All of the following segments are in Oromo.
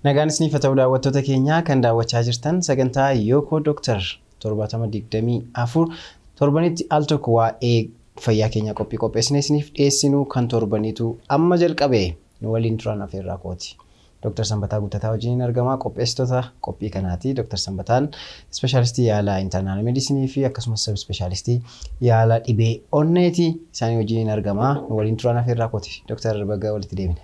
Nagaan isiniif haa ta'u daawwattoota keenyaa kan daawwachaa jirtan sagantaa Yookoo Dooktar 7024 torbanitti al tokko waa'ee fayyaa keenyaa qophii qopheessine isiniif dhiyeessinu kan torbaniitu amma jalqabe nu waliin turan afeerraa kooti. Dooktar Sanbataa Guuttataa wajjiniin argama. Qopheessitoota qophii kanaati. Dooktar Sanbataan ispeeshaalistii yaala internal medicine fi akkasumas sub ispeeshaalistii yaala dhibee onneeti. Isaanii wajjiniin argama. Nu waliin turan afeerraa kooti. Dooktar baga walitti deebine.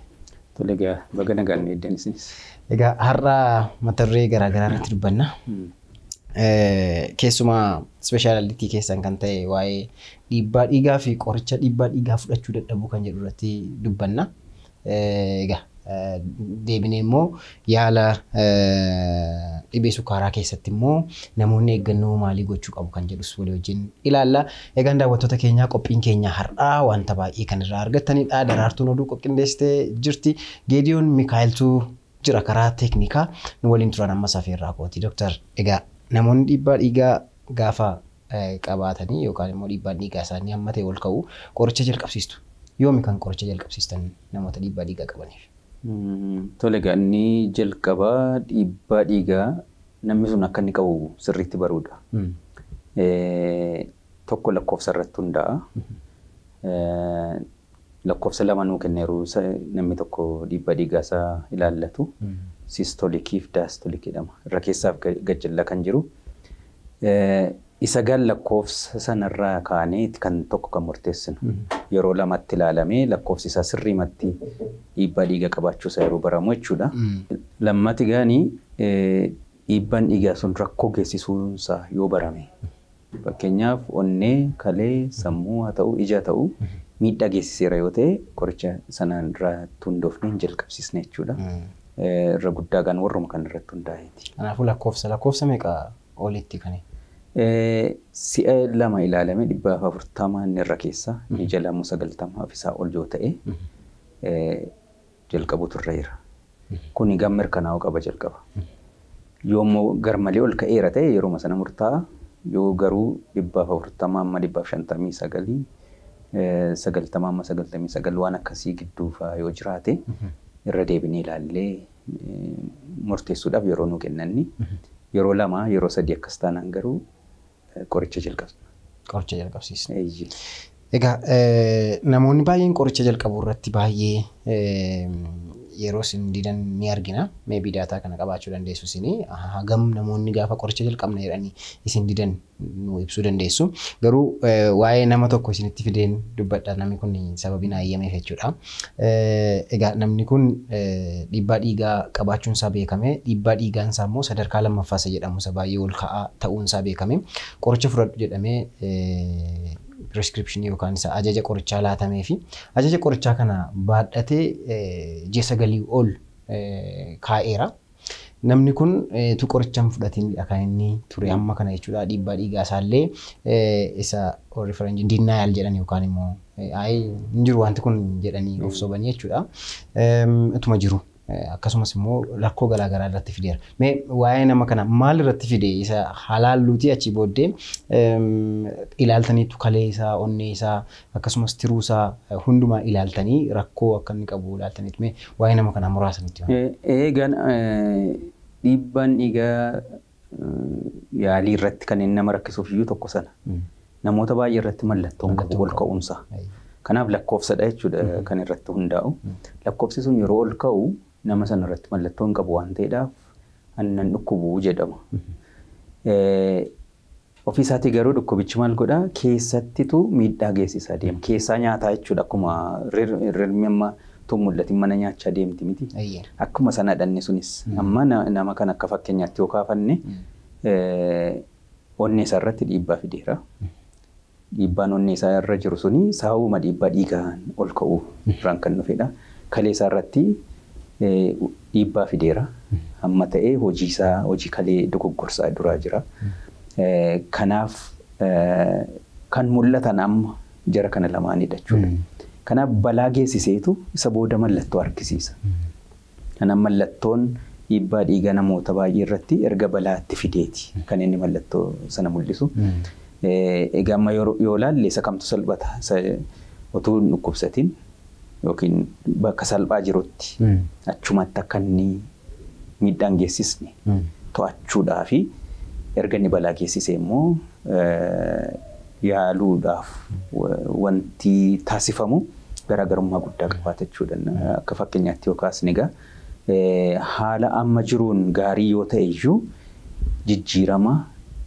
Tole egaa baga nagaan nu eegdan isinis. Egaa har'a mata duree garaagaraa irratti dubbanna. Keessumaa ispeeshaalitii keessan kan ta'e waa'ee dhiibbaa dhiigaa fi qoricha dhiibbaa dhiigaa fudhachuu dadhabuu kan jedhu irratti dubbanna. Egaa deebinee immoo yaala dhibee sukkaaraa keessatti immoo namoonni eeggannoo maalii gochuu qabu kan jedhus walii wajjin ilaalla. Egaan daawwattoota keenyaa qophiin keenya har'aa wanta baay'ee kan irraa argattanidha. Daraartuun oduu qophindeessitee jirti. Geediyoon Mikaa'eltu jira karaa teeknikaa nu waliin turan ammas afeerraa kooti. Dooktar egaa namoonni dhiibbaa dhiigaa gaafa qabaatanii yookaan immoo dhiibbaan dhiigaa isaanii hamma ta'e ol ka'u qoricha jalqabsiistu. Yoomi kan qoricha jalqabsiistan namoota dhiibbaa dhiigaa qabaniif? Tole egaa inni jalqabaa dhiibbaa dhiigaa namni sun akka inni qabu sirriitti baruudha. Tokko lakkoofsa irratti hundaa'a. Lakkoofsa lama nuu kenneeru namni tokko dhiibbaa dhiigaa isaa ilaallatu. Sistolikii fi daastolikii jedhama. Irra keessaaf gajjalla kan jiru. Isa gaan lakkoofsa sanarraa kaanee kan tokko kan murteessinu. Yeroo lamatti ilaalamee lakkoofsi isaa sirriimatti dhiibbaa dhiigaa qabaachuu isaa yeroo baramu jechuudha. Lammati gaanii dhiibbaan dhiigaa sun rakkoo geessisuunsaa yoo barame. Fakkeenyaaf onnee, kalee, sammuu haa ta'u, ija haa ta'u miidhaa geessiseera yoo ta'e qoricha sanaan irratti hundoofnee hin jalqabsiisne jechuudha. Irra guddaa gaan warruma kan irratti hundaa'eeti. Kanaafuu lakkoofsa meeqa olitti kan? Si'a lama ilaalame 140 inni irra keessa inni jala immoo 90 fi isaa ol yoo ta'e jalqabuutu irra jira. Kuni gan mirkanaa'uu qaba jalqaba. Yoo immoo garmalee ol ka'eera ta'e yeroo sana murtaa'a. Yoo garuu 140 amma 159 90 amma 99 waan akkasii gidduu fa'aa yoo jiraate irra deebinee ilaallee murteessuudhaaf yeroo nuu kennanni. Yeroo lama yeroo sadii akkas taanaan garuu qoricha jalqabna. Qoricha jalqabsiisna. Egaa namoonni baay'een qoricha jalqabuu irratti baay'ee yeroo isin didan ni argina. Meebii daataa kana qabaachuu dandeessu isinii. Hagam namoonni gaafa qoricha jalqabna jedhanii isin didan nu ibsuu dandeessu. Garuu waa'ee nama tokko isinitti fideen dubbadha. Namni kun sababii naa eeyyameef jechuudha. Egaa namni kun dhiibbaa dhiigaa qabaachuun isaa beekame. Dhiibbaa dhiigaan isaa immoo sadarkaa lammaffaa isa jedhamu isa baay'ee ol ka'aa ta'uun isaa beekame. Qoricha fudhadhu jedhamee prescription yookaan isa ajaja qorichaa laatamee fi ajaja qorichaa kana baadhatee ji'a 9 ol kaa'eera. Namni kun tu qoricha hin fudhatinidha kan inni ture amma kana jechuudha. Dhiibbaa dhiigaa isaallee isa warri faranjiin denial jedhan yookaan immoo hin jiru wanti kun jedhanii of sobanii jechuudha. Ituma jiru. Akkasumas immoo rakkoo garaagaraa irratti fideera. Mee waa'ee nama kana maal irratti fide isa halaalluutii achii booddee ilaaltaniitu kalee isaa, onnee isaa akkasumas tiruu isaa hundumaa ilaaltanii rakkoo akka inni qabu ilaaltaniitu mee waa'ee nama kanaa muraasa nutti hima. Eegaan dhiibbaan dhiigaa yaalii irratti kan inni nama rakkisuuf iyyuu tokko sana. Namoota baay'ee irratti mallattoon qabu ol ka'umsa. Kanaaf lakkoofsadha jechuudha kan irratti hundaa'u. Lakkoofsi sun yeroo ol ka'u nama sana irratti mallattoo hin qabu waan ta'eedhaaf aannan dhukkubuu jedhama. Ofii isaatii garuu dhukkubichi maal godhaa keessattitu miidhaa geessisaa deema. Keessaa nyaataa jechuudha akkuma rirmi amma tun mul'atin mana nyaachaa deemti miti. Akkuma sana dhanni sunis amma nama kan akka fakkeenyaatti yoo kaafanne onnee isaa irratti dhiibbaa fideera. Dhiibbaan onnee isaa irra jiru suni sababuma dhiibbaa dhiigaan ol ka'uu irraan kan dhufedha. Kalee isaa irratti dhiibbaa fideera. Hamma ta'e hojii isaa hojii kalee dogoggorsaa duraa jira. Kanaaf kan mul'atan amma jara kana lamaanidha jechuudha. Kanaaf balaa geessiseetu isa booda mallattoo argisiisa. Kanaaf mallattoon dhiibbaa dhiigaa namoota baay'ee irratti erga balaatti fideeti kan inni mallattoo sana mul'isu. Egaa amma yoo ilaalle isa kamtu salphata utuu hin dhukkubsatin yookiin bakka salphaa jirutti achumatti akka inni miidhaan geessisne to'achuudhaa fi erga inni balaa geessise immoo yaaluudhaaf wanti taasifamu garaagarummaa guddaa qabaata jechuudha. Akka fakkeenyaatti yoo kaasne egaa haala amma jiruun gaarii yoo ta'e iyyuu jijjiirama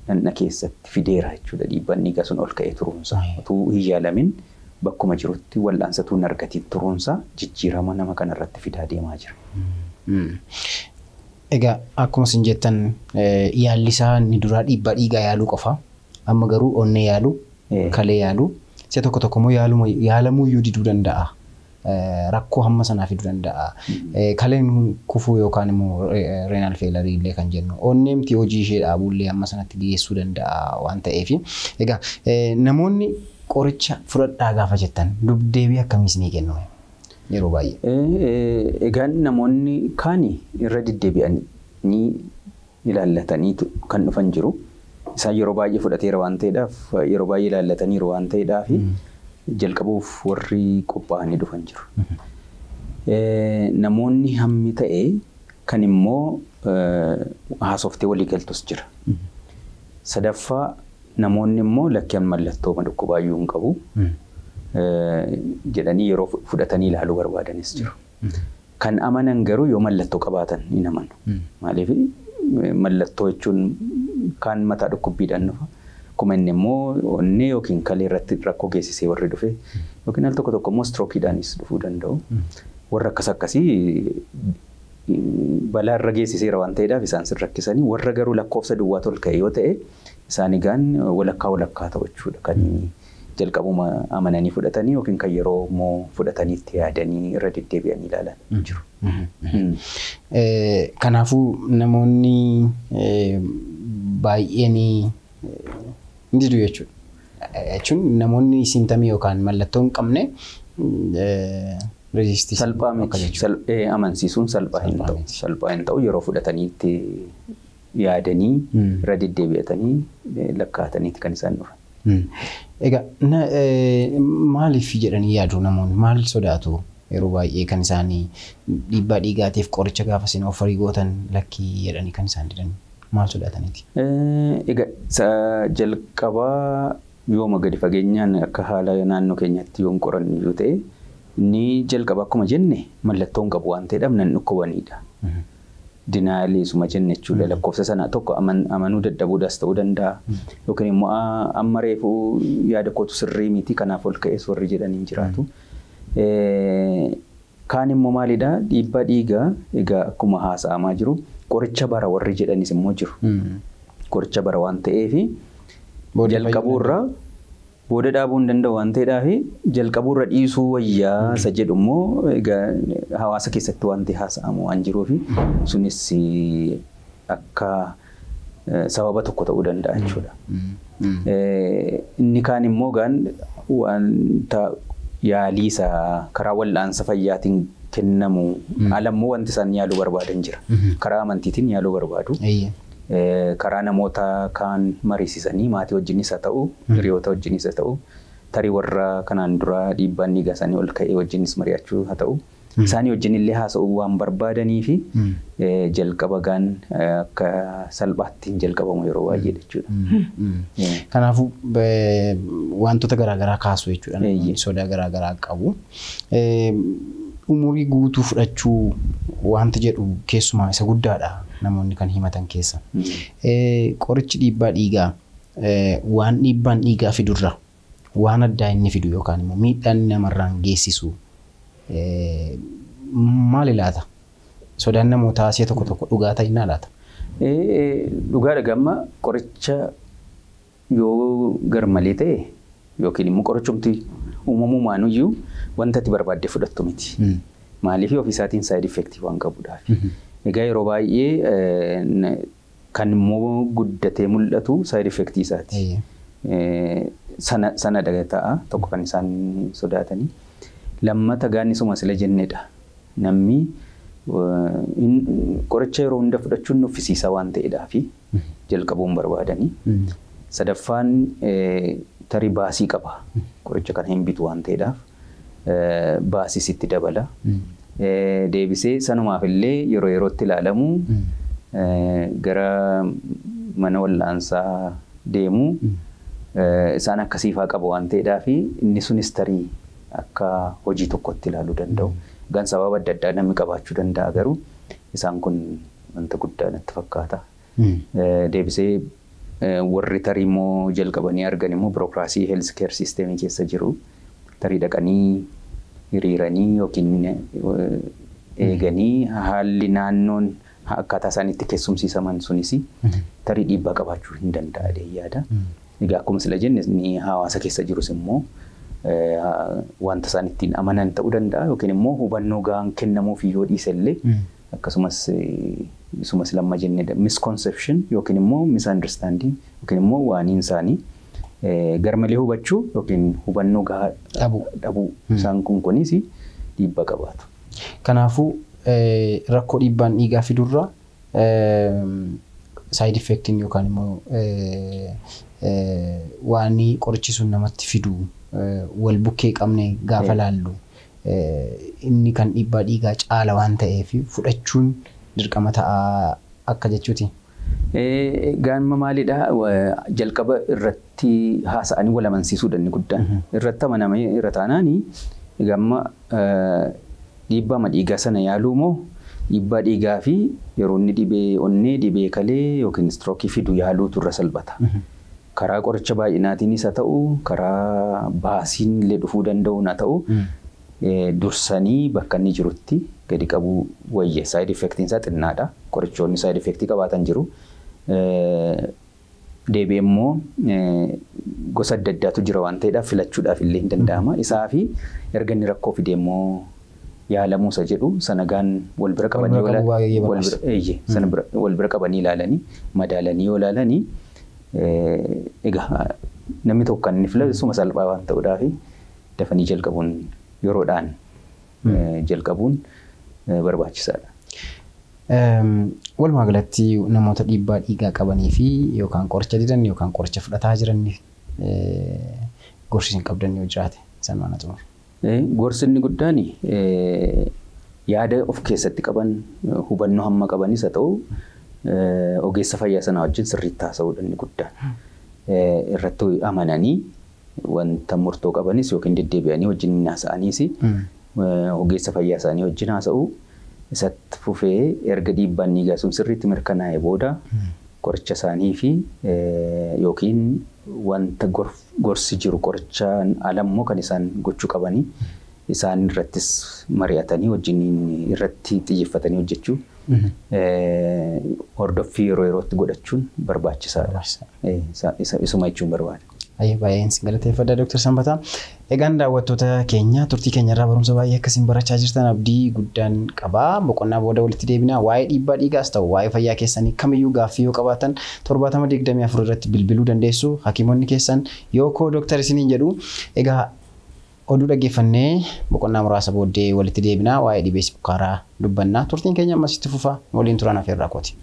dhaqna keessatti fideera jechuudha. Dhiibbaan dhiigaa sun ol ka'ee turuunsa. Utuu hin yaalamin bakkuma jirutti wal'aansatuu hin argatiin turuunsa jijjiirama nama kanarratti fidaa deemaa jira. Egaa akkuma isin jettan yaalli isaa inni duraa dhiibbaa dhiigaa yaaluu qofa. Amma garuu onnee yaaluu, kalee yaaluu, si'a tokko tokko immoo yaalamuu iyyuu diduu danda'a. Rakkoo hamma sanaa fiduu danda'a. Kaleen kufuu yookaan immoo renal failure illee kan jennu onneemti hojii ishee dhaabuu illee hamma sanatti geessuu danda'a waan ta'eef. Egaa namoonni qoricha fudhadhaa gaafa jettan dubdeebii akkamii isinii kennu yeroo baay'ee? Egaa namoonni kaani irra deddeebi'anii ilaallatanii kan dhufan jiru. Isaan yeroo baay'ee fudhateera waan ta'eedhaaf yeroo baay'ee ilaallataniiru waan ta'eedhaaf jalqabuuf warri qophaa'anii dhufan jiru. Namoonni hammi ta'e kan immoo haasoftee walii galtus jira. Sadaffaa namoonni immoo lakkeen mallattoo dhukkubaayyuu hin qabu jedhanii yeroo fudhatanii ilaaluu barbaadanis jiru. Kan amanan garuu yoo mallattoo qabaatan hin amanu. Maaliif mallattoo jechuun kaan mataa dhukkubbiidhaan dhufa. Akkuma inni immoo onnee yookiin kalee irratti rakkoo geessisee warri dhufe yookiin al tokko tokko immoo istirookiidhaanis dhufuu danda'u. Warra akkas akkasii balaa irra geessiseera waan ta'eedhaaf isaan sin rakkisanii warra garuu lakkoofsa duwwaa ol ka'e yoo ta'e isaan egaan walakkaa walakkaa ta'u jechuudha. Kan jalqabuma amananii fudhatanii yookiin kan yeroo immoo fudhatanii itti yaadanii irra deddeebi'anii ilaalan jiru. Kanaafuu namoonni baay'een ni didu jechuudha. Jechuun namoonni symptomii yookaan mallattoo hin qabne resistii Salphaa miti. Amansiisuun salphaa hin ta'u. Salphaa hin ta'u yeroo fudhatanii itti yaadanii irra deddeebi'atanii lakkaa'ataniiti kan isaan dhufan. Egaa maaliif jedhanii yaadu namoonni maal sodaatu yeroo baay'ee kan isaanii dhiibbaa dhiigaatiif qoricha gaafa isin offerii gootan lakkii jedhanii kan isaan didan maal sodaataniiti? Egaa jalqabaa yooma gadi fageenyaan akka haala naannoo keenyaatti yoom qorannu yoo ta'e inni jalqaba akkuma jenne mallattoo hin qabu waan ta'eedhaaf nan dhukkubanidha. Denialii isuma jenne jechuudha. Lakkoofsa sana tokko amanuu dadhabuudhaas ta'uu danda'a. Yookiin immoo amma reefuu yaada kootu sirrii miti kanaaf ol ka'es warri jedhanii jiraatu. Kaan immoo maalidhaa dhiibbaa dhiigaa egaa akkuma haasa'amaa jiru qoricha bara warri jedhanis immoo jiru. Qoricha bara waan ta'eefi jalqabuurraa booda dhaabuu hin danda'u waan ta'eedhaaf jalqabuurra dhiisuu wayyaa isa jedhu immoo egaa hawaasa keessatti wanti haasa'amu waan jiruufi sunis akka sababa tokko ta'uu danda'a jechuudha. Inni kaan immoo gaan wanta yaalii isaa karaa wal'aansa fayyaatiin kennamu alammoo wanti isaan yaaluu barbaadan jira. Karaa amantiitiin yaaluu barbaadu. Karaa namoota kaan mariisisanii maatii wajjinis haa ta'u, hiriyoota wajjinis haa ta'u, tarii warra kanaan dura dhiibbaan dhiigaa isaanii ol ka'ee wajjinis mari'achuu haa ta'u. Isaanii wajjin illee haasa'uu waan barbaadanii fi jalqaba gaan akka salphaatti hin jalqabamu yeroo baay'ee jechuudha. Kanaafuu wantoota garaagaraa kaasu jechuudha. Sodaa garaagaraa qabu. Umurii guutuu fudhachuu wanta jedhu keessumaa isa guddaadha namoonni kan himatan keessa. Qorichi dhiibbaa dhiigaa waan dhiibbaan dhiigaa fidurra waan addaa inni fidu yookaan immoo miidhaan namarraan geessisu maali laata? Sodaan namootaa si'a tokko tokko dhugaa ta'innaa laata? Dhugaadha gamma qoricha yoo garmalee ta'e yookiin immoo qorichumti uumamumaan iyyuu wanta ati barbaadde fudhattu miti. Maaliif ofiisaatiin side effectii waan qabuudhaaf. Egaa yeroo baay'ee kan immoo guddatee mul'atu side effectii isaati. Sana ta'a tokko kan isaan sodaatanii. Lammata gaannisuma sila jennedha. Namni qoricha yeroo hunda fudhachuun nuffisiisaa waan ta'eedhaafi jalqabuun barbaadanii. Sadaffaan tarii baasii qaba. Qoricha kana hin bitu waan ta'eedhaaf baasii sitti dabala. Deebisee sanumaaf illee yeroo yerootti ilaalamu gara mana wal'aansaa deemu isaan akkasiifaa qabu waan ta'eedhaa fi inni sunis tarii akka hojii tokkotti ilaaluu danda'u. Gan sababa adda addaa namni qabaachuu danda'a garuu isaan kun wanta guddaa natti fakkaata. Deebisee warri tarii immoo jalqabanii argan immoo birookiraasii health care systemii keessa jiru. Tarii dhaqanii hiriiranii yookiin eeganii haalli naannoon akkaataa isaan itti keessumsiisaman sunis tarii dhiibbaa qabaachuu hin danda'a yaada. Egaa akkuma sila jenne inni hawaasa keessa jirus immoo wanta isaan ittiin amanan ta'uu danda'a yookiin immoo hubannoo gahaan kennamuuf yoo dhiise illee akkasumas isuma lamma jenne misconception yookiin immoo misunderstanding yookiin immoo waaniin isaanii garmalee hubachuu yookiin hubannoo gahaa dhabuu isaan kun kunis dhiibbaa qabaatu. Kanaafuu rakkoo dhiibbaan dhiigaa fidurraa side effectiin yookaan immoo waan qorichi sun namatti fidu wal bukkee qabne gaafa laallu inni kan dhiibbaa dhiigaa caala waan ta'eef fudhachuun dirqama ta'a akka jechuuti. Gaanma maalidhaa jalqaba irratti haasa'anii wal amansiisuudha inni guddaan. Irratti amanamee irra taanaanii gamma dhiibbaa dhiigaa sana yaaluu moo dhiibbaa dhiigaa fi yeroo inni dhibee onnee dhibee kalee yookiin strookii fidu yaaluutu irra salphata. Karaa qoricha baay'inaatiinis haa ta'u karaa baasiin illee dhufuu danda'uun haa ta'u dursanii bakka inni jirutti gadi qabuu wayya. Side effectiin isaa xinnaadha. Qorichoonni side effectii qabaatan jiru. Deebi'ee immoo gosa adda addaatu jira waan ta'eedhaaf filachuudhaaf illee hin danda'ama. Isaa fi erga inni rakkoo fide immoo yaalamuu isa jedhu sanagaan wal bira qabanii wal bira qabanii ilaalanii madaalanii yoo ilaalanii egaa namni tokko kan inni filatu suma salphaa waan ta'uudhaaf dafanii jalqabuun yeroodhaan jalqabuun barbaachisaadha. Walumaa galatti namoota dhiibbaa dhiigaa qabanii fi yookaan qoricha didan yookaan qoricha fudhataa jiran gorsi isin qabdan yoo jiraate isaan waan xumuru. Gorsi inni guddaan yaada of keessatti qaban hubannoo hamma qabanis haa ta'u ogeessa fayyaa sanaa wajjin sirriitti haasa'uudha inni guddaan. Irratti amananii wanta murtoo qabanis yookiin deddeebi'anii wajjin haasa'aniis ogeessa fayyaa isaanii wajjin haasa'uu isatti fufee erga dhiibbaan dhiigaa sun sirriitti mirkanaa'e booda qoricha isaanii fi yookiin wanta gorsi jiru qorichaan alammoo kan isaan gochuu qabanii isaan irrattis mari'atanii wajjin irratti xiyyeeffatanii hojjechuu hordoffii yeroo yerootti godhachuun barbaachisaadha. Isuma jechuun barbaada. Baay'een isin galateeffadha Dr. Sanbataa. Egaan daawwattoota keenya turtii keenya irraa barumsa baay'ee akkasiin barachaa jirtan abdii guddaan qaba. Boqonnaa booda walitti deebina. Waa'ee dhiibbaa dhiigaas ta'u waa'ee fayyaa keessanii kamiyyuu gaaffii yoo qabaatan 7024 irratti bilbiluu dandeessu. Hakiimonni keessan yoo koo dooktar isiniin jedhu. Egaa oduu dhaggeeffannee boqonnaa muraasa booddee walitti deebina. Waa'ee dhibee sukkaaraa dubbanna. Turtiin keenya ammas itti fufa. Waliin turan afeerraa kooti.